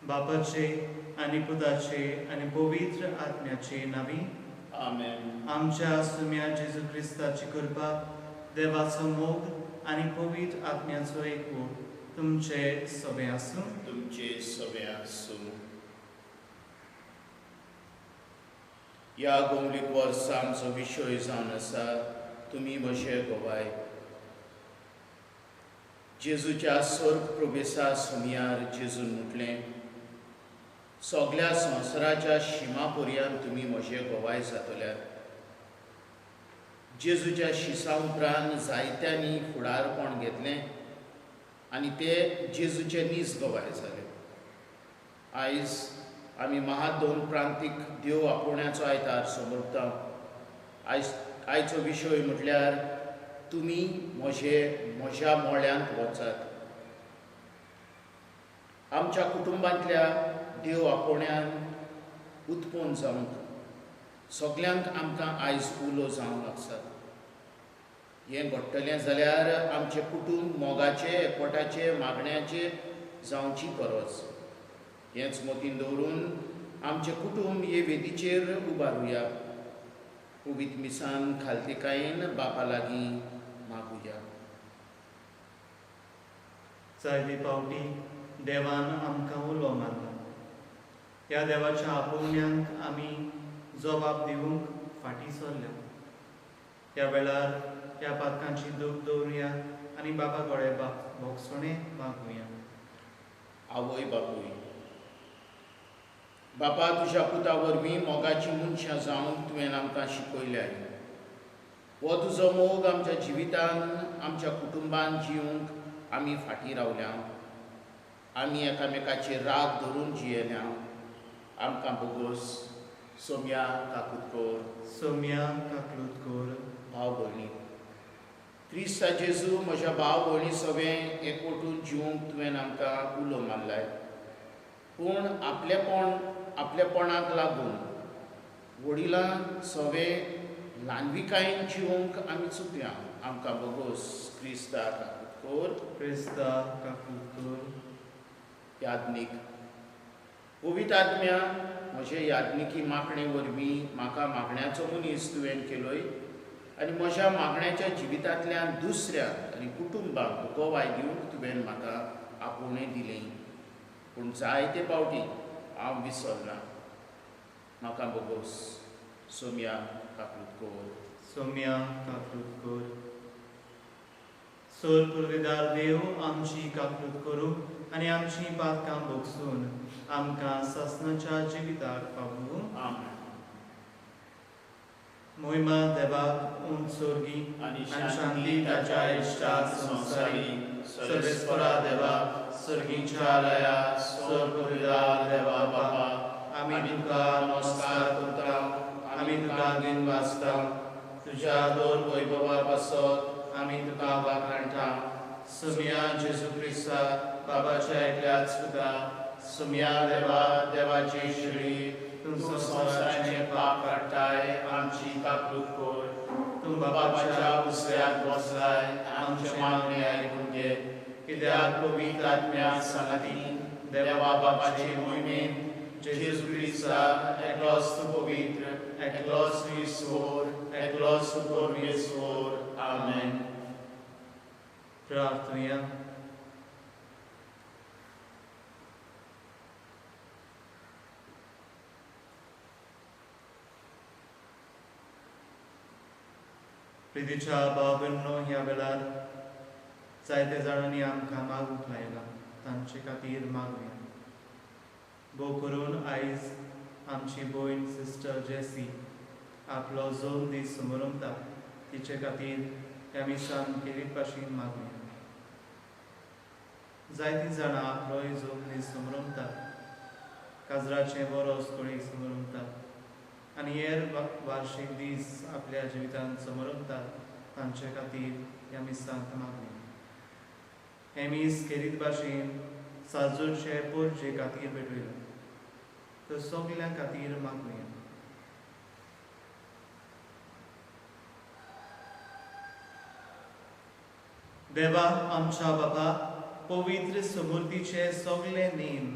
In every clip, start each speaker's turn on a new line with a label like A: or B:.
A: बापाचे आनी पुताचे आनी पवित्र आत्म्याचे नांवी
B: आमेन.
A: आमच्या सुम्या जेजू क्रिस्ताची कृपा, देवाचो मोग आनी पवित्र आत्म्याचो एकवट तुमचे सगळे आसूं.
B: तुमचे सगळे आसूं. ह्या गोमलीक वर्सा आमचो विशय जावन आसा तुमी म्हजे गोवाय. जेजूच्या स्वर्ग प्रवेशा सुमयार जेजून म्हटलें, सगल्या संवसाराच्या शिमा पर्यंत तुमी म्हजे गोवाय जातल्यात. जेजूच्या शिसा उपरांत जायत्यांनी फुडारपण घेतलें आनी ते जेजूचे नीज गवाय जाले. आयज आमी महादोन प्रांतीक देव आपोवण्याचो आयतार समर्पता. आयचो विशय म्हटल्यार तुमी म्हज्या मोळ्यांत वचात. आमच्या कुटुंबांतल्या देव आपोवण्यान उत्पन्न जावंक सगल्यांक आमकां आयज उलो जावंक आसात. हें घडटलें जाल्यार आमचें कुटुंब मोगाचें, एकवटाचें, मागण्याचें जावची गरज. हेंच मतीन दवरून आमचें कुटुंब हे वेदीचेर उबारुया. पवित्र मिसान खालतीकायेन बापा लागीं मागुया.
A: जायते पावटी देवान आमकां उलो मारला. ह्या देवाच्या आपोवण्यांक आमी जबाब दिवंक फाटीं सरल्या. ह्या वेळार ह्या पातकांची दूख दवरुया आनी बाबा गोडे बाप भोगसणें मागुया.
B: आवय बापूय बापा, तुज्या पुता वरवीं मोगाची मनशां जावंक तुवें आमकां शिकयल्याय. हो तुजो मोग आमच्या जिवितान, आमच्या कुटुंबान जिवंक आमी फाटीं रावल्या. आमी एकामेकाचेर राग धरून जियेल्या. आमकां बोगोस. सोम्या काकूत कर.
A: सोम्या काकलूत कर.
B: भाव भयणी, क्रिस्ता जेजू म्हज्या भाव भयणी सगळें एकवटून जिवंक तुवें आमकां उलो मारलाय. पूण आपलेपणाक लागून वडिलां सगळें ल्हानविकायेन जिवंक आमी चुकल्या. आमकां बोगोस. क्रिस्ता काकूत कर.
A: क्रिस्ता काकूत कर.
B: याज्ञीक पवित्र आत्म्या, म्हजे याज्ञिकी मागणे वरवीं म्हाका मागण्याचो मनीस तुवें केलोय आनी म्हज्या मागण्याच्या जिवितांतल्यान दुसऱ्याक आनी कुटुंबाक गवाय दिवंक तुवें म्हाका आपोवणें दिलें. पूण जायते पावटी हांव विसरना. म्हाका बोगोस. सोम्या काकूत कर.
A: सोम्या काकूत कर. सोर पुर्वेदार देव आमची काकूत करूं आनी आमची पातकां भोगसून आमकां सासणाच्या जिविताक पावूं.
B: आमेन.
A: मोहिमा देवाक उंच सोर्गी
B: आनी
A: शांती ताच्या इश्टाक संवसारी. सर्वेस्परा देवा, सर्गीच्या आलया, सोर पुर्वेदार देवा बापा, आमी तुका नमस्कार करता, आमी तुका दिन वाचता.
B: तुज्या दोन वैभवा पासत
A: आमी तुका वाखाणटा. सुम्या जेजू क्रिस्ता बाबाच्या एकल्याच पुता,
B: सुम्या देवा, देवाची श्री,
A: तूं
B: तूं
A: संवसाराचें
B: संवसाराचें पाप काडटाय, आमची काकूत कर.
A: तूं
B: बाबाच्या
A: बाबाच्या
B: उसऱ्याक बसलाय, आमचें मागणें आयकून घे. कित्याक पवित्र आत्म्या सांगाती देवा बापाचे मोहिमेन जेजू क्रिस्ता एकलोच तूं पवित्र, एकलोच तूं ईश्वर, एकलोच तूं परमेश्वर. आमेन.
A: प्रार्थुया. प्रितीच्या बाबन्नो, ह्या वेळार जायते जाणांनी आमकां मागूंक लायला, तांचे खातीर मागुया. भोव करून आयज आमची भयण सिस्टर जेसी आपलो जोम दीस समरमता, तिचे खातीर ह्या मिसान केरीत भाशेन मागुया. जायतीं जाणां आपलोय जोम दीस समरमतात, काजराचें वरोस कोळी समरमतात आनी हेर वार्शीक दीस आपल्या जिवितांत समरमतात, तांचे खातीर ह्या मिसांत मागुया. हें मीस केरीत भाशेन साजूरचे पोरजे खातीर भेटयलां, तर सगल्यां खातीर मागुया. देवा आमच्या बाबा, पवित्र समूर्तीचे सगळे नेम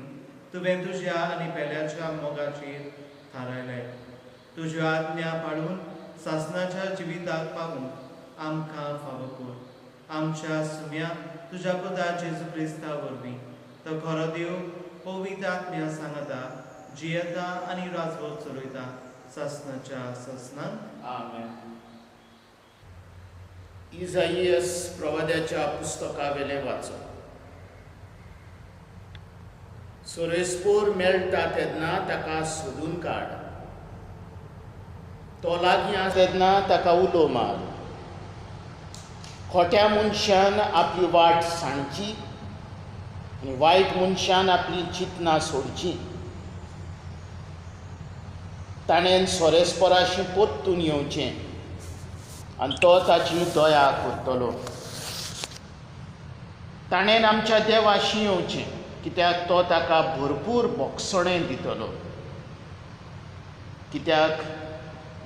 A: तुवें तुज्या आनी पेल्याच्या मोगाचेर थारायलें. तुज्यो आज्ञा पाळून सासणाच्या जिविताक पावूंक आमकां फावो कर. आमच्या सुम्या तुज्या पुता जेजू क्रिस्ता वरवीं तो खरो देव पवित्र आत्म्या सांगता जियेता आनी राजवट चलयता सासणाच्या सासणाक.
B: आमेन. इजाईयस प्रवाद्याच्या पुस्तकावेलें वाचप. सोरेस्पोर मेळटा तेन्ना ताका सोदून काड, तो लागीं आसा तेन्ना ताका उलो मार. खोट्या मनशान आपली वाट सांडची आनी वायट मनशान आपली चिंतनां सोडची. ताणें सोरेस्पोराशी परतून येवचें आनी तो ताची दया करतलो. ताणें आमच्या देवाशी येवचें, कित्याक तो ताका भरपूर बोगसणें दितलो. कित्याक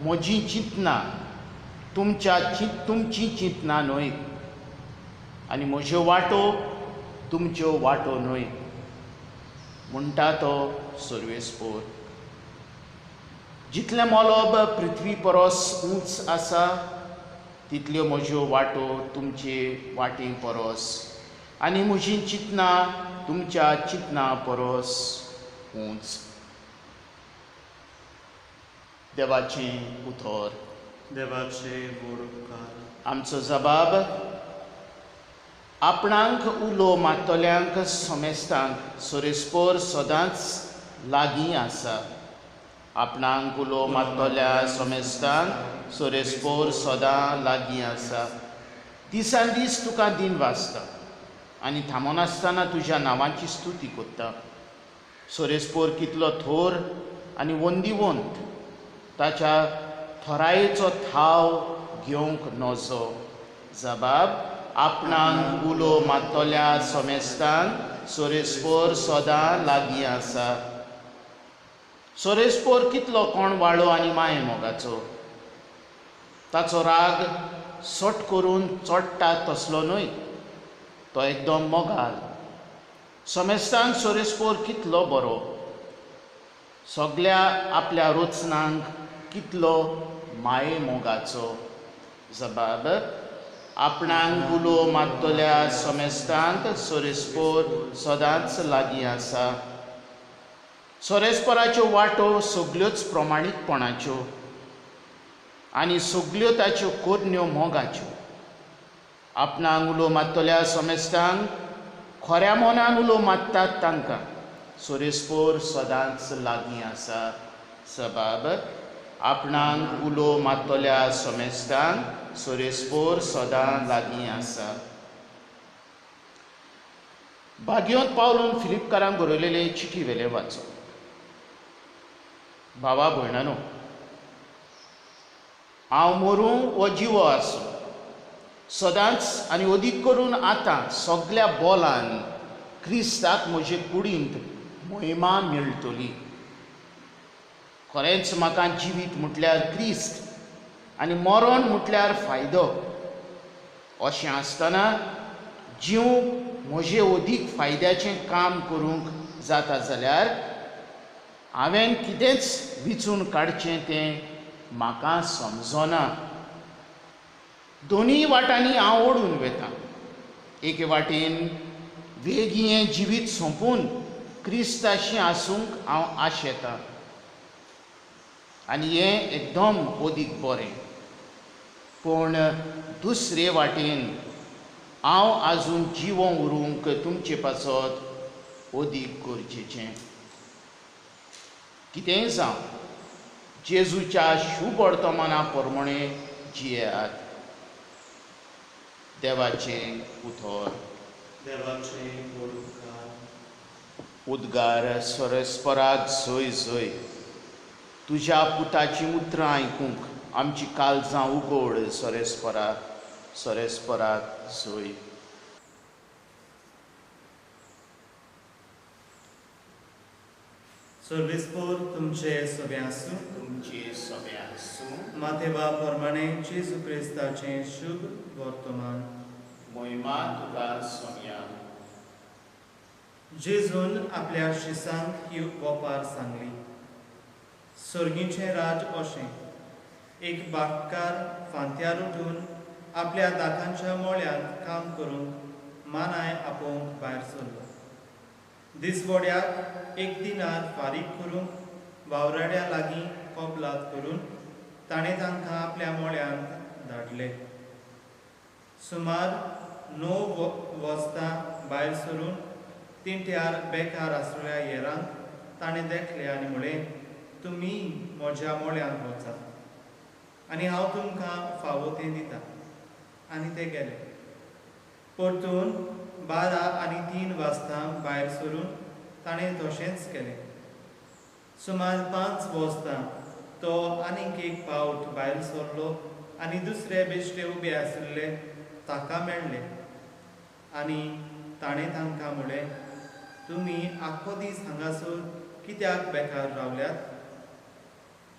B: म्हजी चिंतनां तुमची चिंतनां न्हय आनी म्हज्यो वाटो तुमच्यो वाटो न्हय, म्हणटा तो सर्वेस्पोर. जितलें मलोब पृथ्वी परस उंच आसा तितल्यो म्हज्यो वाटो तुमचे वाटे परस आनी म्हजी चिंतनां तुमच्या चिंतनां परस उंच. देवाचें उतर.
A: देवाचे व्हड उपकार.
B: आमचो जबाब आपणांक उलो मारतल्यांक समेस्तांक सोरेस्पोर सदांच लागीं आसा. आपणांक उलो मारतल्या समेस्तांक सोरेस्पोर सदां लागीं आसा. दिसान दीस तुका दिन वाचता आनी थांबनासतना तुज्या नांवाची स्तुती करता. सोरेस्पोर कितलो थोर आनी वंदिवंत, ताच्या थरायेचो थाव घेवंक नजो. जबाब आपणांक उलो मारतल्या समेस्तांक सोरेस्पोर सदां लागीं आसा. सोरेस्पोर कितलो कोणवाळो आनी माये मोगाचो, ताचो राग सट करून चडटा तसलो न्हय, तो एकदम मोगाल. समेस्तांक सोरेस्पोर कितलो बरो, सगल्या आपल्या रचनांक कितलो माये मोगाचो. जबाब आपणांक उलो मारतल्या समेस्तांक सोरेस्पोर सदांच लागीं आसा. सोरेस्पोराच्यो वाटो सगल्योच प्रमाणीकपणाच्यो आनी सगल्यो ताच्यो करण्यो मोगाच्यो. आपणांक उलो मारतल्या समेस्तांक खऱ्या मनान उलो मारतात तांकां सोरेस्पोर सदांच लागीं आसा. जबाब आपणांक उलो मारतल्या समेस्तांक सोरेस्पोर सदां लागीं आसा. भाग्योंत पावलून फिलिपकारांक बरयलेले चिठी वेले वाचो. भावा भयणानो, हांव मरूं वो जिवो आसूं, सदांच आनी अदीक करून आतां सगल्या बोलान क्रिस्ताक म्हजे कुडींत महिमा मेळटली. खरेंच म्हाका जिवीत म्हटल्यार क्रिस्त आनी मरण म्हटल्यार फायदो. अशें आसतना जीव म्हजे अदीक फायद्याचें काम करूंक जाता जाल्यार हांवें कितेंच विचून काडचें तें म्हाका समजना. दोनूय वाटांनी हांव ओडून वता. एके वाटेन वेगीं हें जिवीत सोंपून क्रिस्ताशी आसूंक हांव आशेतां आनी हें एकदम अदीक बरें. पूण दुसरे वाटेन हांव आजून जिवो उरूंक तुमचे पासत अदीक गरजेचें. कितेंय जावं, जेजूच्या शुभ वर्तमाना प्रमाणे जियेयात. देवाचें उतर.
A: देवाचें व्हड उपकार.
B: उद्गार सोरेस्पोराक जय जय. तुज्या पुताचीं उतरां आयकूंक आमची काळजां उगड सोरेस्पोरा, सोरेस्पोराक जय.
A: सर्वेस्पोर तुमचे सगळे आसूं.
B: तुमचे सगळे आसूं.
A: मातेवा प्रमाणे जेजू क्रिस्ताचें शुभ वर्तमान.
B: महिमा तुका सोम्या.
A: जेजून आपल्या शिसांक ही ओपार सांगली. सर्गीचें राज अशें, एक बागकार फांत्यार उठून आपल्या दाखांच्या मोळ्यांत काम करूंक मानाय आपोवंक भायर सरलो. दिसवड्याक एक दिनार फारीक करूंक वावराड्या लागीं कबलात करून ताणें तांकां आपल्या मोळ्यांत धाडले. सुमार 9 वजतां भायर सरून तिंट्यार बेकार आसलेल्या येरांक ताणें देखले आनी म्हळें, तुमी म्हज्या मोळ्यांत वचात आनी हांव तुमकां फावो तें दिता. आनी ते गेले. परतून 12 आनी 3 वाजतां भायर सरून ताणें तशेंच केलें. सुमार 5 वजतां तो आनीक एक पावट भायर सरलो आनी दुसरे बेश्टे उबे आशिल्ले ताका मेळ्ळे आनी ताणें तांकां म्हळें, तुमी आख्खो दीस हांगासर कित्याक बेकार रावल्यात?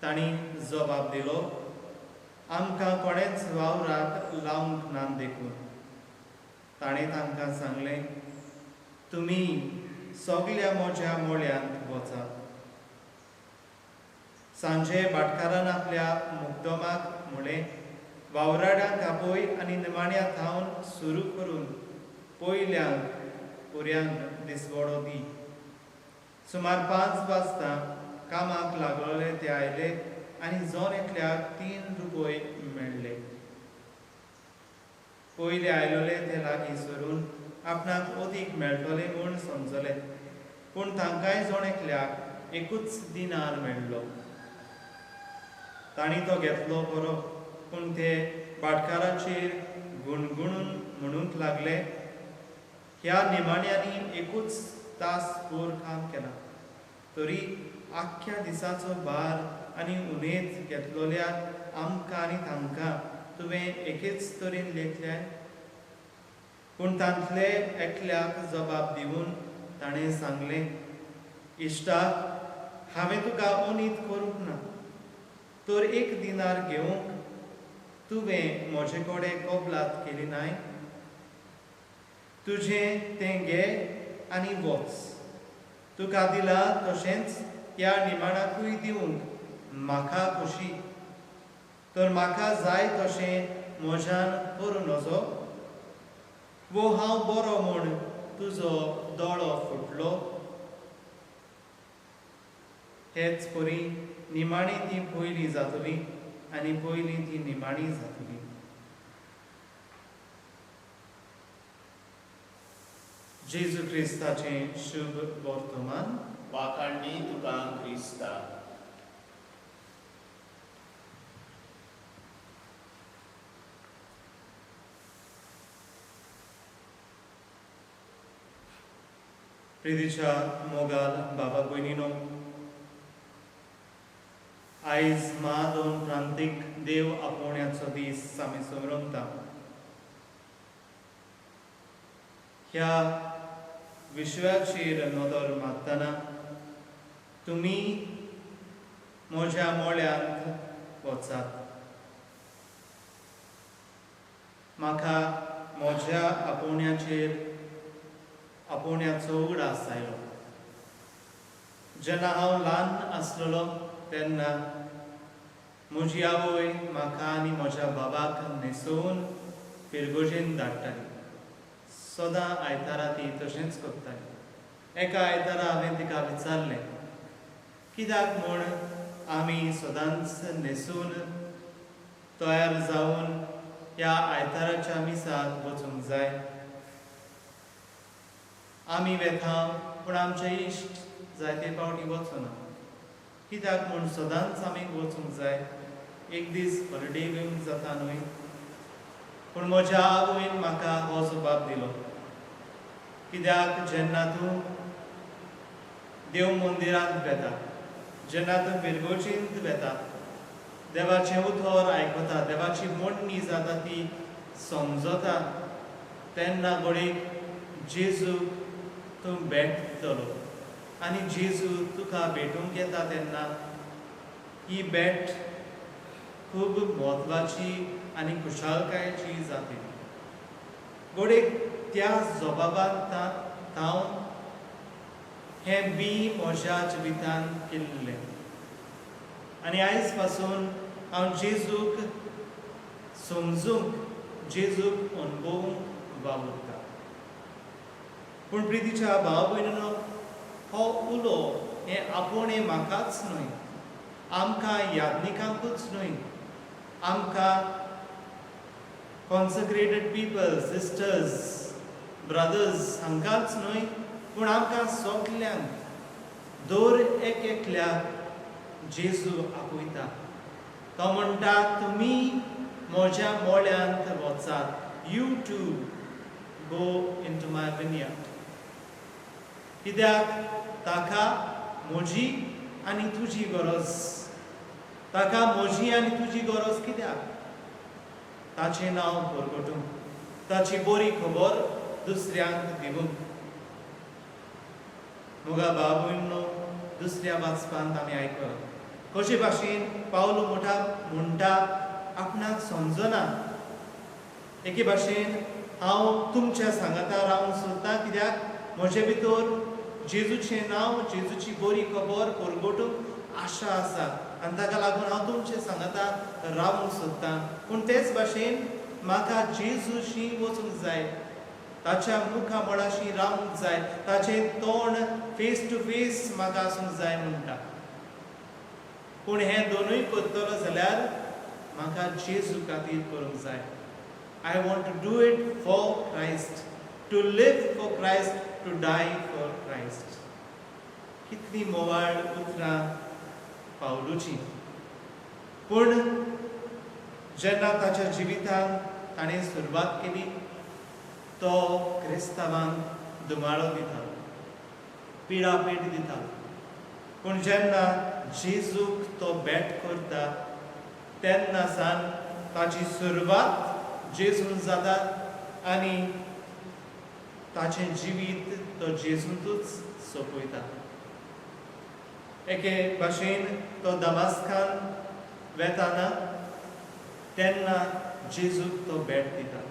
A: तांणी जबाब दिलो, आमकां कोणेंच वावराक लावंक ना देखून. ताणें तांकां सांगलें, तुमी सगल्या म्हज्या मोळ्यांत वचात. सांजे भाटकारान आपल्या मुक्दमाक म्हळें, वावराड्यांक आपय आनी निमाण्या थावन सुरू करून पयल्यांक पुऱ्यांक दिसवडो दी. सुमार 5 वाजता कामाक लागलोले ते आयले आनी जण एकल्याक 3 रुपये मेळ्ळे. पयले आयलोले ते लागीं सरून आपणाक अदीक मेळटले म्हूण समजले, पूण तांकांय जण एकल्याक एकूच दिनार मेळ्ळो. तांणी तो घेतलो बरो, पूण ते भाटकाराचेर गुणगुणून म्हणूंक लागले, ह्या निमाण्यांनी एकूच तास भर काम केलां, तरी आख्ख्या दिसाचो भार आनी उमेद घेतलोल्या आमकां आनी तांकां तुवें एकेच तरेन लेखल्याय. पूण तांतले एकल्याक जबाब दिवन ताणें सांगलें, इश्टा, हांवें तुका अनीत करूंक ना, तर एक दिनार घेवंक तुवें म्हजे कडेन कबलात केली नाय? तुजें तें घे आनी वच. तुका दिला तशेंच ह्या निमाणाकूय दिवंक म्हाका खोशी, तर म्हाका जाय तशें म्हज्यान करूं नजो? वो हांव बरो म्हूण तुजो दोळो फुटलो? हेच परी निमाणी ती पयली जातली आनी पयली ती निमाणी जातली. जेजू क्रिस्ताचें शुभ वर्तमान.
B: वाखाणणी तुका क्रिस्ता.
A: प्रितीच्या मोगाल बाबा भयणीनो, आयज मा दोन प्रांतीक देव आपोवण्याचो दीस आमी समरमता. ह्या विश्वाचेर नदर मारतना तुमी म्हज्या मोळ्यांत वचात. म्हाका म्हज्या आपोवण्याचेर आपोवण्याचो उगडास आयलो. जेन्ना हांव ल्हान आसलेलो तेन्ना म्हजी आवय म्हाका आनी म्हज्या बाबाक न्हेसोवन फिरगोजेन धाडटाली. सदां आयतारा ती तशेंच करताली. एका आयतारा हांवें तिका विचारलें, कित्याक म्हूण आमी सदांच न्हेसून तयार जावन ह्या आयताराच्या मिसाक वचूंक जाय? आमी वेता पूण आमचे इश्ट जायते फावटी वचना. कित्याक म्हूण सदांच आमी वचूंक जाय? एक दीस हॉलिडे घेवंक जाता न्हय? पूण म्हज्या आवयन म्हाका हो जबाब दिलो, कित्याक जेन्ना तूं देव मंदिरांत वेता, जेन्ना तूं फिरगोजींत वेता, देवाचें उतर आयकता, देवाची मोडणी जाता ती समजता, तेन्ना घडयेक जेजूक तूं भेटतलो आनी जेजू तुका भेटूंक येता तेन्ना ही भेट खूब म्हत्वाची आनी खुशालकायेची जातली. घडयेक त्या जबाबान हांव हें बी म्हज्या जिवितान केल्लें आनी आयज पासून हांव जेजूक समजूंक, जेजूक अणभवूंक वावुरता. पूण प्रितीच्या भाव भयणीनो, हो उलो हें आपोवणें म्हाकाच न्हय, आमकां याज्ञिकांकूच न्हय, आमकां कॉन्सक्रेटेड पिपल, सिस्टर्स, ब्रदर्स हांकांच न्हय, पूण आमकां सगल्यांक, दर एक एकल्याक जेजू आपयता. तो म्हणटा, तुमी म्हज्या मळ्यांत वचात. You too go into my vineyard. कित्याक ताका म्हजी आनी तुजी गरज. ताका म्हजी आनी तुजी गरज कित्याक? ताचें नांव परगटूंक, ताची बरी खबर दुसऱ्यांक दिवंक. मोगा भाव भयणीनो, दुसऱ्या वाचपांत आमी आयकलां कशे भाशेन पावलू म्हणटा, आपणाक समजना. एके भाशेन हांव तुमच्या सांगाता रावंक सोदतां, कित्याक म्हजे भितर जेजूचें नांव, जेजूची बरी खबर परगटूंक आशा आसा आनी ताका लागून हांव तुमचे सांगाता रावंक सोदतां. पूण तेच भाशेन म्हाका जेजूशी वचूंक जाय, ताच्या मुखामळाशी रावंक जाय, ताचें तोंड फेस टू फेस म्हाका आसूंक जाय म्हणटा. पूण हें दोनूय करतलो जाल्यार म्हाका जेजू खातीर करूंक जाय. I want to do it for Christ, to live for Christ, to die for Christ. कितली मोवाळ उतरां पावलूची. पूण जेन्ना ताच्या जिवितांत ताणें सुरवात केली, तो क्रिस्तांवांक धुमाळो दितालो, पिडापेट दितालो. पूण जेन्ना जेजूक तो भेट करता, तेन्ना सान ताची सुरवात जेजून जाता आनी ताचें जिवीत तो जेजूंतूच सोंपयता. एके भाशेन तो दमास्कान वेताना तेन्ना जेजूक तो भेट दिता.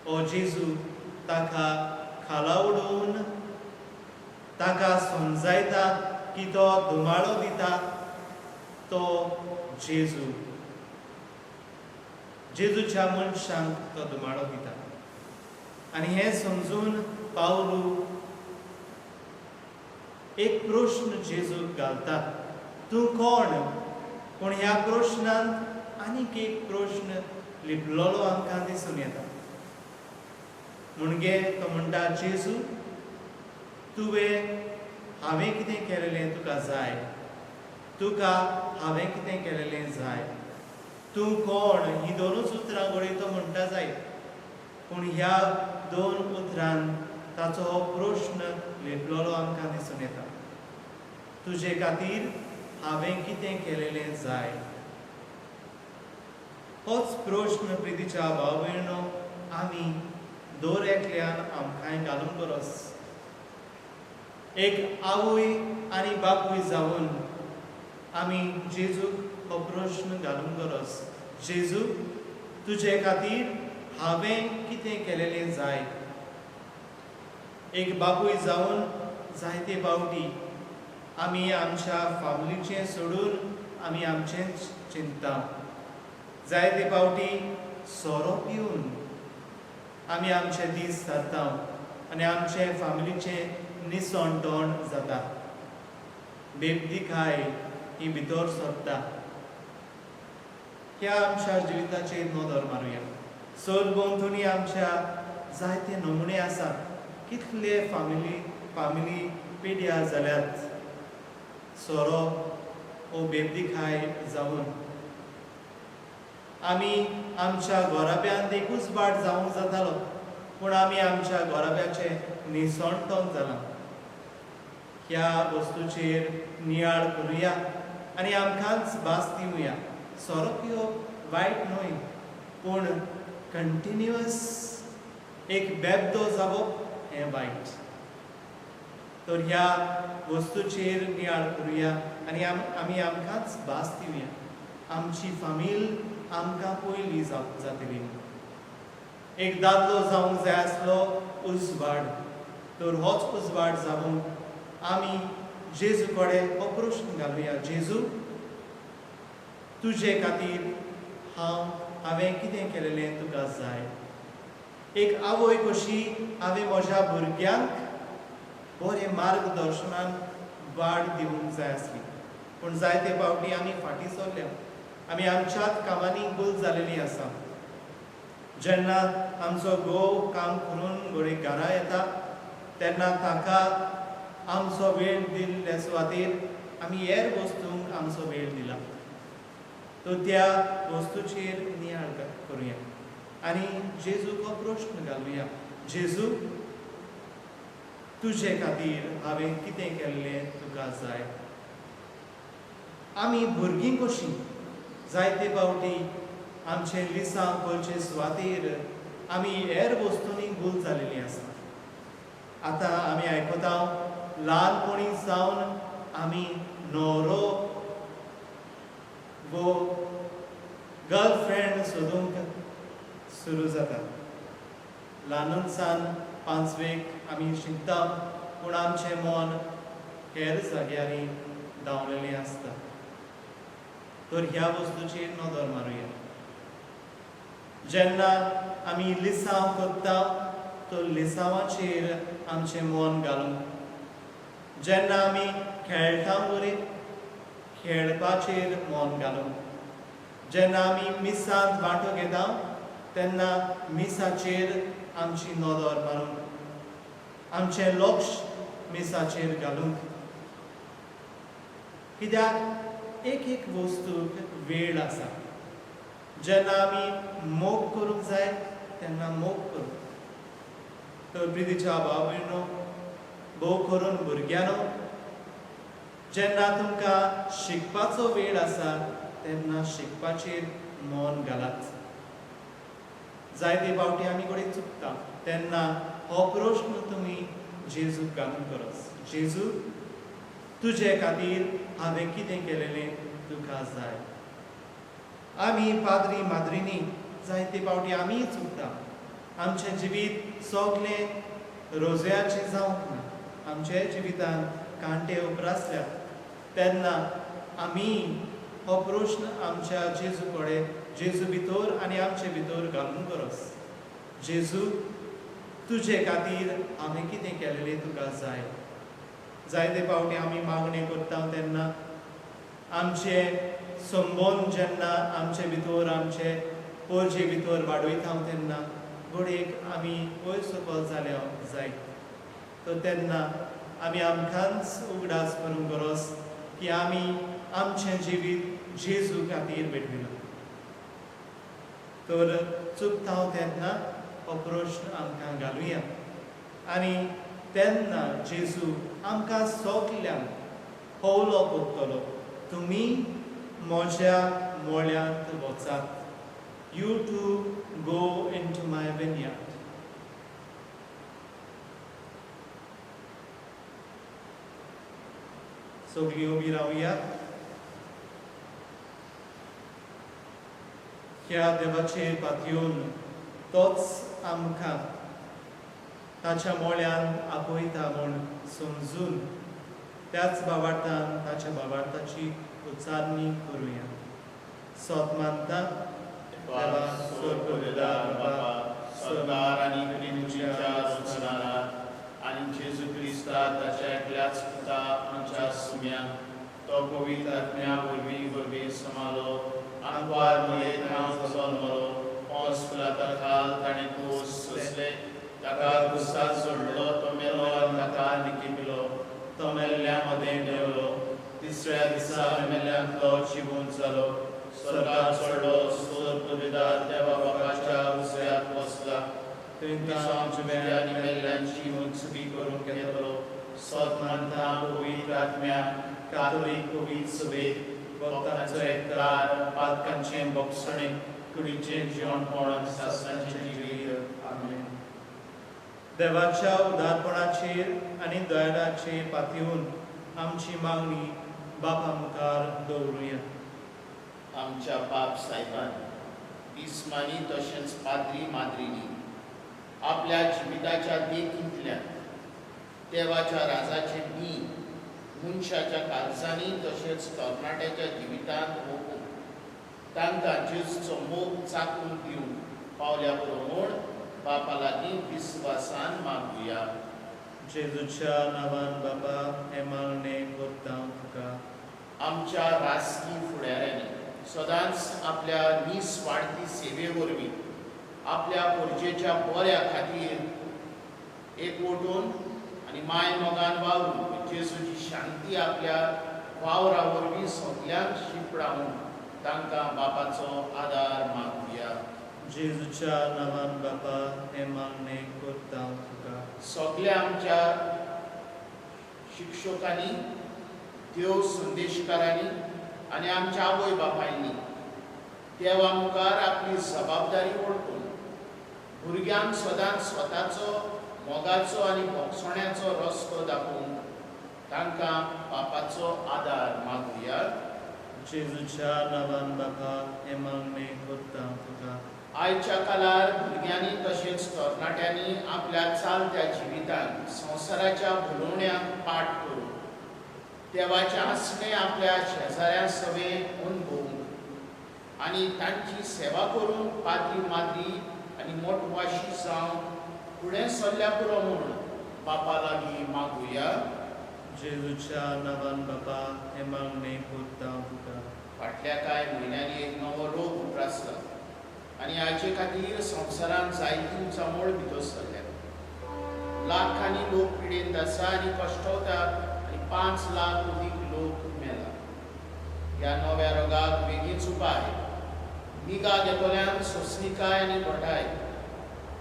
A: ओ जेजू ताका खाला उडोवन ताका समजायता की तो धुमाळो दिता तो जेजू, जेजूच्या मनशांक तो धुमाळो दिता. आनी हें समजून पावलू एक प्रश्न जेजूक घालता, तूं कोण? पूण ह्या प्रश्नांत आनीक एक प्रश्न लिपलेलो आमकां दिसून येता. म्हणजे तो म्हणटा, जेजू, तुवें हांवें कितें केलेलें तुका जाय? तुका हांवें कितें केलेलें जाय? तूं कोण ही दोनूच उतरां घडये तो म्हणटा जायत, पूण ह्या दोन उतरान ताचो हो प्रश्न लिपलेलो आमकां दिसून येता. तुजे खातीर हांवें कितें केलेलें जाय? होच प्रश्न, प्रितीच्या भाव भयणो, आमी दर एकल्यान आमकांय घालूंक गरज. एक आवय आनी बापूय जावन आमी जेजूक हो प्रश्न घालूंक गरज. जेजू, तुजे खातीर हांवें कितें केलेलें जाय? एक बापूय जावन जायते फावटी आमी आमच्या फामिलीचें सोडून आमी आमचेंच चिंतता. जायते फावटी सोरो पिवन आमी आमचे दीस सारता आनी आमचे फामिलीचें निसणटण जाता. बेबदीकाय ही भितर सरता. ह्या आमच्या जिविताचेर नदर मारुया. सरभोंवतणी आमच्या जायते नमुने आसात. कितले फामिली पिड्यार जाल्यात सोरो ओ बेबदीकाय जावन. आमी आमच्या घराब्यांत एकूच वाट जावंक जातालो, पूण आमी आमच्या घराब्याचें निसणटण जालां. ह्या वस्तूचेर नियाळ करुया आनी आमकांच भास दिवया. सोरो पिवप वायट न्हय, पूण कंटिन्युअस एक बेबदो जावप हें वायट. तर ह्या वस्तूचेर नियाळ करुया आनी आमी आमकांच भास दिवया. आमची फामील आमकां पयली जातली. एक दादलो जावंक जाय आसलो उजवाड, तर होच उजवाड जावंक आमी जेजू कडेन हो प्रश्न घालुया, जेजू तुजे खातीर हांवें कितें केलेलें तुका जाय? एक आवय कशी हांवें म्हज्या भुरग्यांक बरें मार्गदर्शनान वाड दिवंक जाय आसली, पूण जायते फावटी आमी फाटीं सरल्या, आमी आमच्याच कामांनी गुल जालेलीं आसा। जेन्ना आमचो घोव काम करून घडये घरा येता तेन्ना ताका आमचो वेळ दिल्ले सुवातेर आमी हेर वस्तूंक आमचो वेळ दिला। तर त्या वस्तूचेर नियाळ करुया आनी जेजूक हो प्रश्न घालुया, जेजू तुजे खातीर हांवें कितें केल्लें तुका जाय? आमी भुरगीं कशीं जायते फावटी आमचे लिसांव करचे सुवातेर आमी हेर वस्तूंनी गुल जालेलीं आसा। आतां आमी आयकता ल्हानपणी सावन आमी न्हवरो वो गर्लफ्रेंड सोदूंक सुरू जाता। ल्हानसान पांचवेक आमी शिकता पूण आमचें मन हेर जाग्यांनी धांवलेलें आसता। तर ह्या वस्तूचेर नदर मारुया। जेन्ना आमी लिसांव करता तर लिसांवाचेर आमचें मन घालूंक, जेन्ना आमी खेळटा बरे खेळपाचेर मन घालूंक, जेन्ना आमी मिसांत वांटो घेता तेन्ना मिसाचेर आमची नदर मारूंक, आमचें लक्ष मिसाचेर घालूंक। कित्याक एक एक वस्तूक वेळ आसा। जेन्ना आमी मोग करूंक जाय तेन्ना मोग करूंक। तर प्रितीच्या भाव भयणो, भोव करून भुरग्यांनो, जेन्ना तुमकां शिकपाचो वेळ आसा तेन्ना शिकपाचेर मन घालात। जायते फावटी आमी कडेन चुकता तेन्ना हो प्रश्न तुमी जेजूक घालून गरज, जेजू तुजे खातीर हांवें कितें केलेलें तुका जाय? आमी पाद्री माद्रिनी जायते फावटी आमी चुकता, आमचें जिवीत सगळें रोजयाचें जावंक ना, आमच्या जिवितान कांटे उप्रासल्यात। तेन्ना आमी हो प्रश्न आमच्या जेजू कडेन, जेजू भितर आनी आमचे भितर घालूंक गरज, जेजू तुजे खातीर हांवें कितें केलेलें तुका जाय? जायते फावटी आमी मागणें करता तेन्ना आमचे संबंद जेन्ना आमचे भितर आमचे पोरजे भितर वाडयता तेन्ना घडयेक आमी वयर सकयल जाल्या जायत। तर तेन्ना आमी आमकांच उगडास करूंक गरज की आमी आमचें जिवीत जेजू खातीर भेटयलां। तर चुकता तेन्ना हो प्रश्न आमकां घालुया आनी तेन्ना जेजू आमकां सगल्यांक होवलो करतलो, तुमी म्हज्या मोळ्यांत वचात, you too go into my vineyard. सगळीं उबी रावया। ह्या देवाचेर पातयेवन तोच आमकां ताच्या मोळ्यान आपयता म्हूण समजून त्याच बाबार्थान ताच्या बाबार्थाची उच्चारणी करुया। सत मानता देवा स्वर्गदार बापा,
B: सरदार आनी प्रेमीच्या संवसारांत आनी जेजू क्रिस्ता ताच्या एकल्याच पुता आमच्या सुम्या तो पवित्र आत्म्या वरवीं वरवीं समालो आंकवार मयेंत हांव जल्मलो, पोंस पिलाता खाल ताणें कोस सोंसले, ताका क्रुसार सोडलो, तो मेलो आनी ताका निकिपिलो, तो मेल्ल्या मदें देंवलो, तिसऱ्या दिसा मेल्ल्यांतलो जिवंत जालो, स्वर्गार चडलो, स्वर्गदार देवा बापाच्या उजव्यात बसला, थंय आनी मेल्ल्यांची मनसुबी करूंक येतलो। सत मानता पवित्र आत्म्या कातोलीक पवित्र सभेक भक्तांचो एकचार, पातकांचें भोगसणें, कुडीचें जिवणपण, सासणाचें जिवीत। आमेन।
A: देवाच्या उदारपणाचेर आनी दयाळाचेर पातयेवन आमची मागणी बापा मुखार दवरुया।
B: आमच्या बाप सायबान, इस्मानी तशेंच पाद्री माद्रिनी आपल्या जिविताच्या देखींतल्यान देवाच्या राजाचें बीं मनशाच्या काळजांनी तशेंच तरणाट्याच्या जिवितांत वोपून तांकां जेजूचो मोग चाकून दिवंक पावल्या पुरो म्हूण बापा लागीं विस्वासान मागुया.
A: जेजूच्या नांवान बापा हें मागणें करता तुका.
B: आमच्या राजकी फुडाऱ्यांनी सदांच आपल्या निस्वार्थी सेवे वरवीं आपल्या परजेच्या बऱ्या खातीर एकवटून आनी माय मोगान वावरून जेजूची शांती आपल्या वावरा वरवीं सगल्यांक शिंपडावन तांकां बापाचो आदार मागुया.
A: जेजूच्या नांवान बापा हें मागणें करता तुका.
B: सगल्या आमच्या शिक्षकांनी, देव संदेशकारांनी आनी आमच्या आवय बापायनी देवा मुखार आपली जबाबदारी वळखून भुरग्यांक सदांच स्वताचो मोगाचो आनी भोगसण्याचो रस्तो दाखोवंक तांकां बापाचो आदार मागुया.
A: जेजूच्या नांवान बापा हें मागणें करता तुका.
B: आयच्या काळार भुरग्यांनी तशेंच तरणाट्यांनी आपल्या चालत्या जिवितांत संवसाराच्या भुलोवण्याक पाठ करून देवाचें आसणें आपल्या शेजाऱ्यां सवें अणभवूंक आनी तांची सेवा करून पाद्री माद्री आनी मोटवाशी जावंक फुडें सरल्या पुरो म्हूण बापा लागीं मागुया.
A: जेजूच्या नांवान बापा हें मागणें करता तुका.
B: फाटल्या कांय म्हयन्यांनी एक नवो रोग उप्रासला आनी हाचे खातीर संवसारांत जायती उचामळ भितर सरल्या. लाखांनी लोक पिडेंत आसा आनी कश्टवता आनी 5 लाख अदीक लोक मेला. ह्या नव्या रोगाक बेगीनच उपाय, निगा घेतल्यांक सोंसणिकाय आनी घटाय,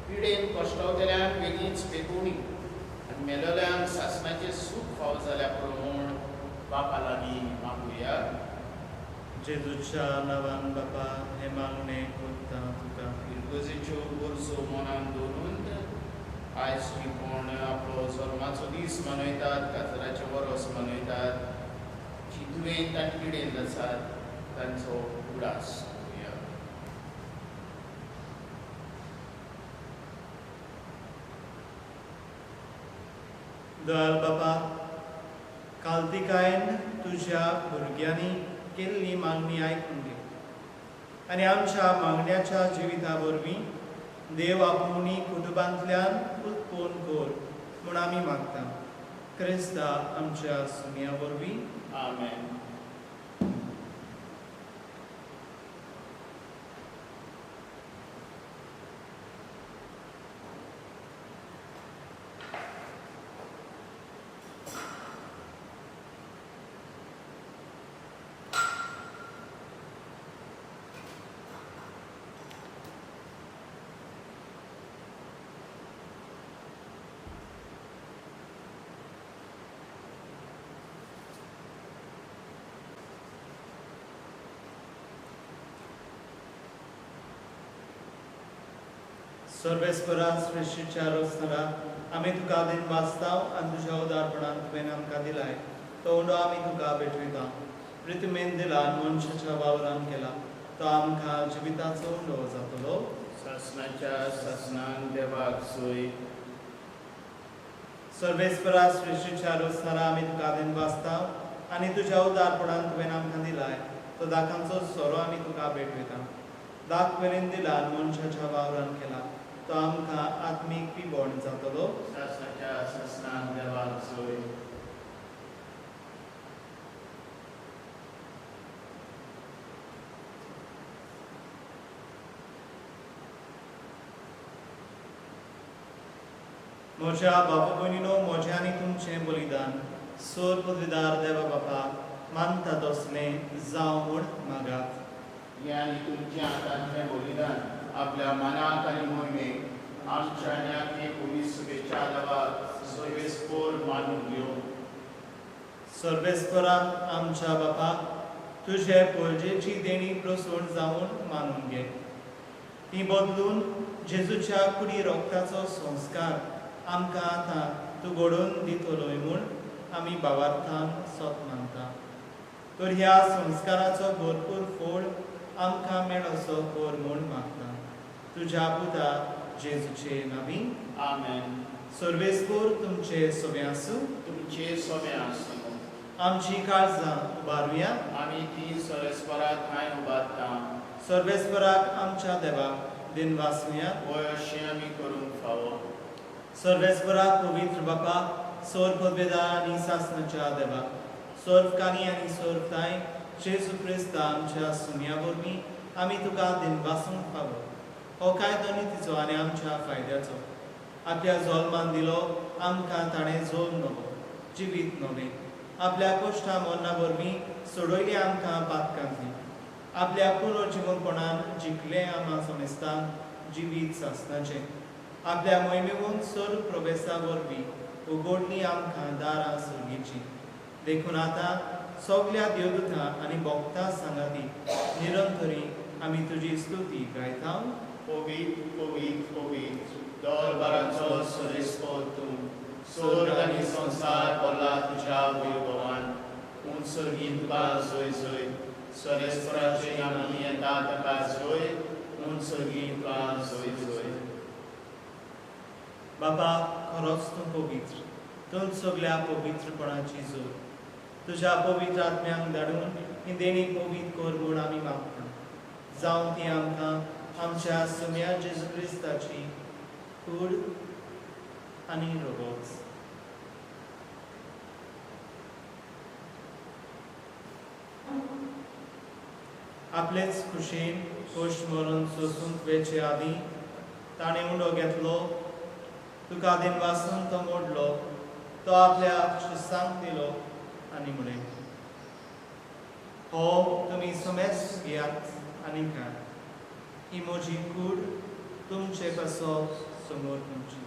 B: पिडेन कश्टवतल्यांक बेगीनच बेगोवणी आनी मेलोल्यांक सासणाचें सूख फावो जाल्या पुरो म्हूण बापा लागीं मागुया.
A: जेजूच्या नांवान बापा हें मागणें करता तुका.
B: इगर्जेच्यो गरजो मनान दवरून आयज जी कोण आपलो जल्माचो दीस मनयतात, काजराचें वरस मनयतात, जी दुयेंत आनी पिडेंत आसात तांचो उगडास करुया.
A: दयाल बापा, कालतिकायेन तुज्या भुरग्यांनी केल्ली मागणी आयकून घे आनी आमच्या मागण्याच्या जिविता वरवीं देव आपोवणी कुटुंबांतल्यान उत्पन्न कर म्हूण आमी मागता. क्रिस्ता आमच्या सुमया वरवीं.
B: आमेन.
A: सर्वेस्परा सृश्टीच्या रचणारा आमी तुका दिन वाचताव आनी तुज्या उदारपणान तुवें आमकां दिलाय तो उंडो आमी तुका भेटयता. प्रितमेन दिला मनशाच्या वावरान केला तो आमकां जिविताचो उंडो जातलो.
B: सासणाच्या सासणान देवाक सोय.
A: सर्वेस्परा सृश्टीच्या रचणारा आमी तुका दिन वाचताव आनी तुज्या उदारपणान तुवें आमकां दिलाय तो दाखांचो सोरो आमी तुका भेटयता. दाख मेरेन दिला मनशाच्या वावरान केला तो आमकां आत्मीक पिबोण जातलो.
B: सासणाच्या सासणान देवाक सोय.
A: म्हज्या बाबा भयणीनो, म्हजें आनी तुमचें बलिदान सोर पदवीदार देवा बापा मानता तसलें जावं म्हूण मागात.
B: हें आनी तुमच्या हातांतलें बलिदान आपल्या मनाक आनी मोहिमेक आमच्या आनी पवित्र देवाक सर्वेस्पोर मानून घेवं.
A: सर्वेस्परा आमच्या बापा तुजे परजेची देणी प्रसवण जावन मानून घे. ती बदलून जेजूच्या कुडी रोगताचो संस्कार आमकां आतां तूं घडोवन दितलोय म्हूण आमी भावार्थान सोत मानता. तर ह्या संस्काराचो भरपूर फोड आमकां मेळसो कर म्हूण मागता. तुज्या पुता जेजूचे नांवी.
B: आमेन.
A: सर्वेस्पोर तुमचे सोबें आसूं.
B: तुमचे सोबें आसूं.
A: आमची काळजां उबारुया.
B: आमी ती सरस्परा ठांय उबारता.
A: सर्वेस्पराक आमच्या देवाक दिनवासुया.
B: वय अशें आमी करूंक फावो.
A: सर्वेस्पराक पवित्र बापा, सोर पदवेदा आनी सासणाच्या देवा, सोर्फकानी आनी सोर्फताय जेजू क्रिस्ता आमच्या सुम्या वरवीं आमी तुका दिनवासूंक फावो. हो कायदो नितीचो आनी आमच्या फायद्याचो. आपल्या जल्मान दिलो आमकां ताणें जोल नवो जिवीत नवें. आपल्या कोश्टा मरणा वरवीं सोडयली आमकां पातकांतली. आपल्या पुनर्जिवनपणान जिखलें आमा समेस्तांक जिवीत सासणाचें. आपल्या मोहिमेवून सर्व प्रवेसा वरवीं उगडली आमकां दारां सर्गीचीं. देखून आतां सगल्या देवदूतां आनी भक्तां सांगाती निरंतरी आमी तुजी स्तुती गायता.
B: पवित्र पवित्र पवित्र दरबाराचो सरेस्पोर तूं, स्वर्ग आनी संवसार भरला तुज्या वैभवान. उंच सर्गीन तुका जय जय. सरेस्पराचे आमी येता ताका जय. उंच सर्गीन तुका जय जय.
A: बाबा, खरोच तूं पवित्र, तूं सगल्या पवित्रपणाची जोड. तुज्या पवित्र आत्म्यांक धाडून ही देणी पवित्र कर म्हूण आमी मागता. जावं ती आमकां आमच्या सुम्या जेजू क्रिस्ताची कूड आनी रोगोच. आपलेच खुशेन खोश मरून सोसूंक वेचे आदीं ताणें उंडो घेतलो, तुका दिनवासून तो मोडलो, तो आपल्या शिसांक दिलो आनी म्हळें, हो तुमी समेस्त घेयात आनी खायात. ही म्हजी कूड तुमचे पासत समोर तुमची.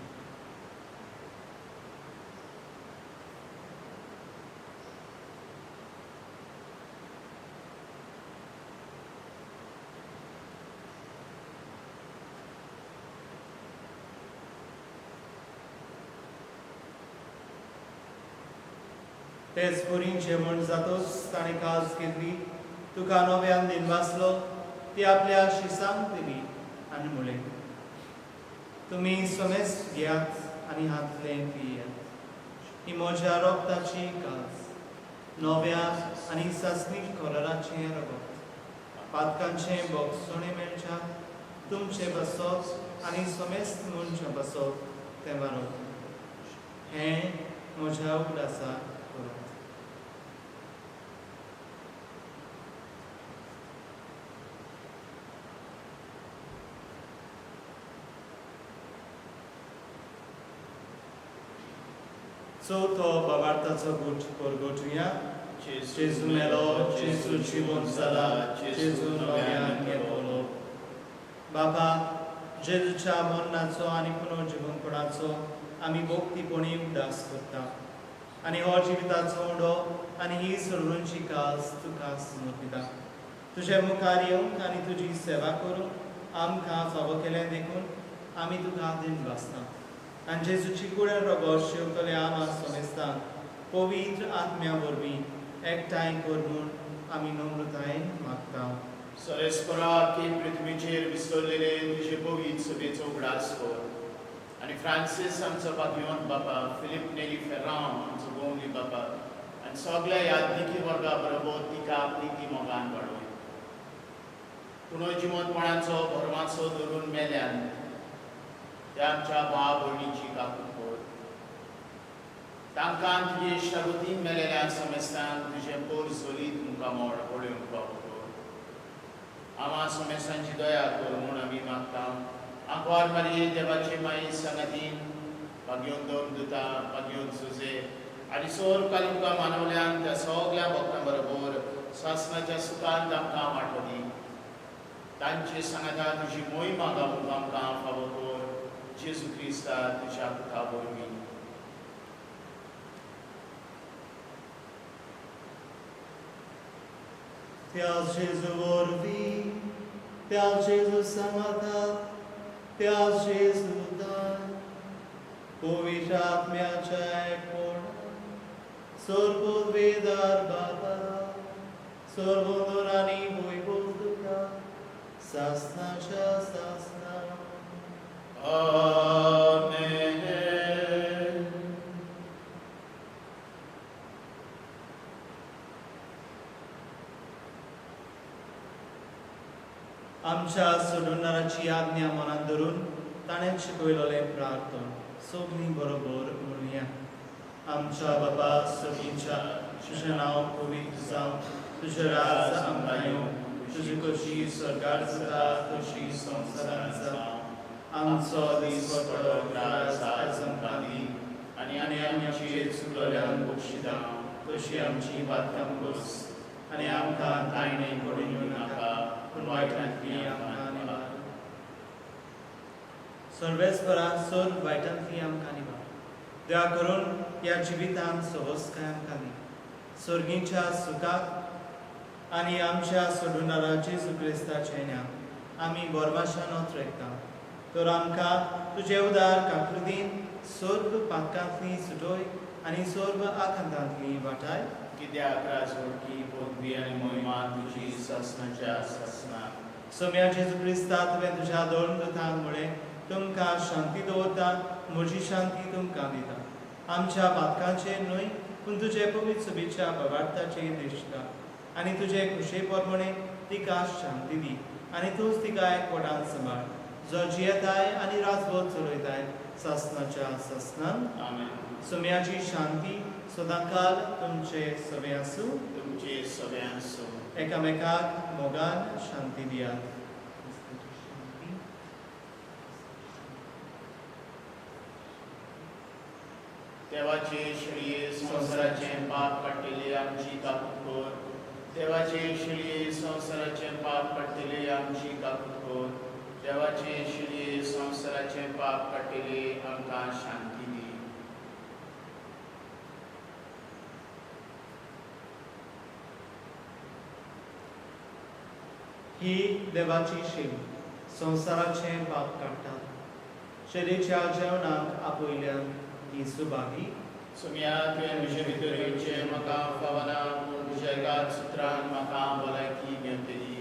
A: तेच पुरी जेवण जातोच ताणें काज घेतली, तुका नव्यान दिनवासलो, ती आपल्या शिसांक दिली आनी म्हळें, तुमी समेस्त घेयात आनी हातलें पियात. ही म्हज्या रोगताची काज, नव्या आनी सासणीक कराराचें रगत. पातकांचें बोगसणें मेळच्या तुमचे पासत आनी समेस्त मनशां पासत तें वारत. हें म्हज्या उगडासा करात. चवथो बाबार्थाचो गूट परगटुया. जेजू मेलो, जेजू जिवन जाला, जेजू नव्यान येतलो. बाबा, जेजूच्या मरणाचो आनी पुनर्जिवनपणाचो आमी भक्तीपणी उगडास करता आनी हो जिविताचो उंडो आनी ही सोडूनची काज तुका समर्पिता. तुजे मुखार येवंक आनी तुजी सेवा करूंक आमकां फावो केलें देखून आमी तुका दिनवासता. आनी जेजूची कुडेन रगत शेवतले आमा समेस्तांक पवित्र आत्म्या वरवीं एकठांय कर म्हूण आमी नम्रतायेन मागता.
B: सरेस्परा की पृथ्वीचेर विसरलेले तुजे पवित्र सभेचो उगडास कर आनी फ्रांसीस आमचो भाग्यवंत बापा, फिलीप नेली फेर्रांव आमचो गोमली बापा आनी सगल्या यादनिकी वर्गा बरोबर तिका प्रिती मोगान वाडोय. पुनर्जिवंतपणाचो भरमाचो धरून मेल्यान त्या आमच्या भाव भयणीची काकूट कर. तांकां तुजे इश्टागतीन मेलेल्या समेस्तांक तुजें पोर सोलीत मुखामळ पळोवंक फावो कर. आमा समेस्तांची दया कर म्हूण आमी मागता. आंकवार मारये देवाचे माई सांगातीन भाग्योन दोन दुता, भाग्योन सुजे आनी सोर कालिमका मानवल्यान त्या सगल्या भक्तां बरोबर सासणाच्या सुखान तांकां वांटो दी. तांचे सांगाता तुजी मोहिमा गावूंक आमकां फावो कर. जेजू क्रिस्ता तुज्या पुता वरवीं.
A: त्या जेजू वरवीं, त्या जेजू सांगाता, त्या जेजूतान पवित्र आत्म्याच्या एकपणान सर्ववेदार बाबा, सर्वोदर आनी वैभव तुका सासणाच्या सासणा.
B: आमेन.
A: आमच्या सोडवणाराची आज्ञा मनांत धरून ताणें शिकयलेलें प्रार्थन सगळीं बरोबर म्हणुया. आमच्या बाबा सगळींच्या, तुजें नांव पवित्र जावं, तुजें राज आमकां येवं, तुजी कशी स्वर्गार जाता तशी संवसारांत जावं. आमचो दिसपडो ग्रास आयज आमकां दी आनी आनी आमची चुकलेल्यांक बक्षिता तशी आमची बातकाम कोस आनी आमकां तायणे पडून येवं नाका पूण वायटांतली आमकां निवार. सर्वेस्परा सर्व वायटांतली आमकां निवार. दया करून ह्या जिवितांत सवसकाय आमकां दी, सर्गीच्या सुखाक आनी आमच्या सोडूनारा जेजू क्रिस्ताचें नांव आमी बोरवाशान ओतरेकता. तर आमकां तुजे उदार काकृतीन सर्व पातकांतली सुटोय आनी सर्व आकांतांतली वाटाय.
B: कित्याक राजवटी पदवी आनी महिमा तुजी सासणाच्या सासणाक.
A: सोम्या जेजू क्रिस्ता, तुवें तुज्या दोन दुतांक म्हळें, तुमकां शांती दवरता, म्हजी शांती तुमकां दिता. आमच्या पातकांचेर न्हय पूण तुजे पवित्र सुबेच्या बवार्थाचेर दिश्टा आनी तुजे खुशे प्रमाणे तिका शांती दी आनी तूंच तिका एकवटान सांबाळ, जो जियेताय आनी राजवट चलयताय सासणाच्या सासणान.
B: आमेन.
A: सोम्याची शांती सदांकाल तुमचे सगळे आसूं.
B: तुमचे सगळे आसूं.
A: एकामेकाक मोगान शांती दियात.
B: देवाचे शेळये संवसाराचें पाप काडटले आमची काकूत कर. देवाचे शेळये संवसाराचें पाप काडटले आमची काकूत कर. देवाचे शेळये संवसाराचें पाप काडटले आमकां शांती दी.
A: ही देवाची शेळी संवसाराचें पाप काडटा. शेळीच्या जेवणाक आपयल्यान ती सुभागी.
B: सोम्या, तुवें म्हजे भितर येवचें म्हाका फावना, पूण तुज्या एकाच सुत्रान म्हाका भलायकी मेळटली.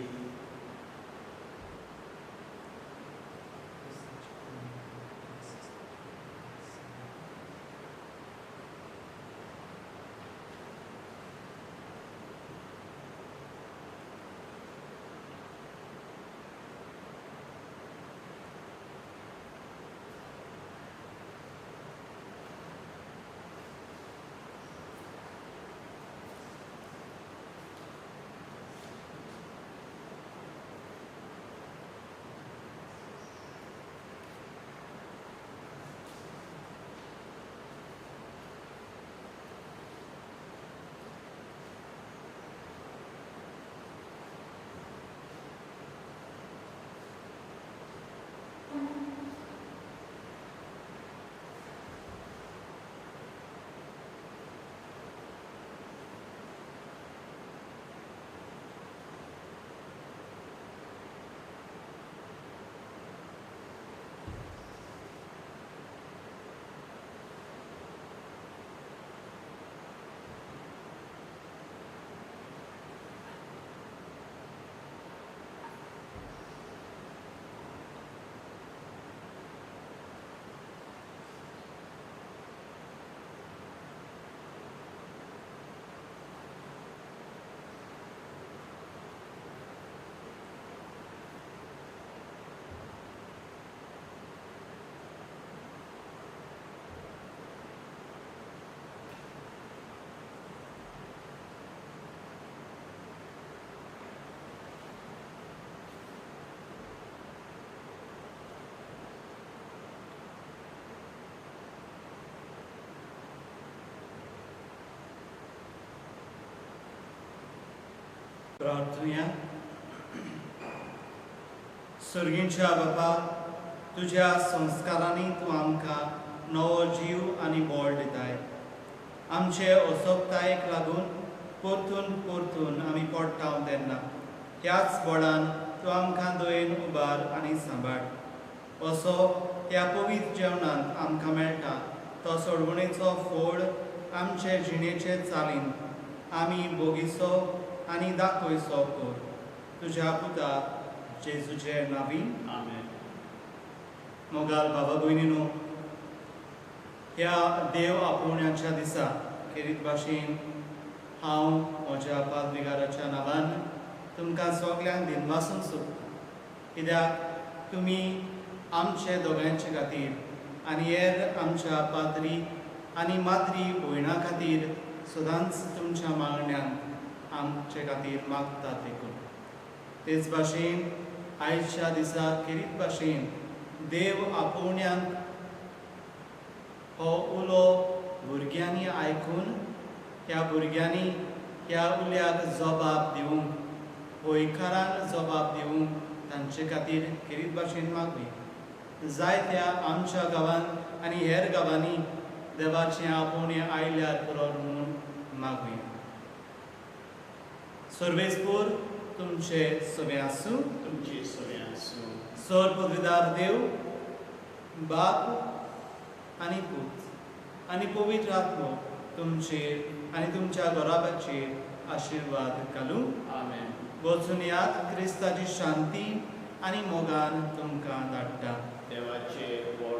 A: प्रार्थना. सर्गींच्या बापा, तुज्या संस्कारांनी तूं आमकां नवो जीव आनी बळ दिताय. आमचे असोकतायेक लागून परतून परतून आमी पडटा तेन्ना ह्याच बळान तूं आमकां दयेन उबार आनी सांबाळ. असो ह्या पवित्र जेवणांत आमकां मेळटा तो सोडवणेचो फोड आमचे जिणेचे चालीन आमी बोगीसो आनी दाखयसो कर. तुज्या पुता जेजूचे नांवी.
B: आमेन.
A: मोगाल बाबा भयणीनो, ह्या देव आपोवण्याच्या दिसा खेरीत भाशेन हांव म्हज्या पादविगाराच्या नांवान तुमकां सगल्यांक दिनवासूंक सोदतां. कित्याक तुमी आमचे दोगांयचे खातीर आनी हेर आमच्या पाद्री आनी माद्री भयणां खातीर सदांच तुमच्या मागण्यांक आमचे खातीर मागतात देखून. तेच भाशेन आयच्या दिसा खेरीत भाशेन देव आपोवण्यांक हो उलो भुरग्यांनी आयकून ह्या भुरग्यांनी ह्या उल्याक जबाब दिवंक, होयकारान जबाब दिवंक तांचे खातीर खेरीत भाशेन मागली. जायत्या आमच्या गांवांत आनी हेर गांवांनी देवाचें आपोवणें आयल्यार पुरो म्हणून मागुया. सर्वेस्पूर तुमचे सगळें आसूं.
B: तुमचे सगळें आसूं.
A: सर पदवीदार देव बाप आनी पूत आनी पवित्र आत्मो तुमचेर आनी तुमच्या घराब्याचेर आशिर्वाद घालूं.
B: आमेन.
A: वचून याद क्रिस्ताची शांती आनी मोगान तुमकां धाडटा.
B: देवाचे व्हड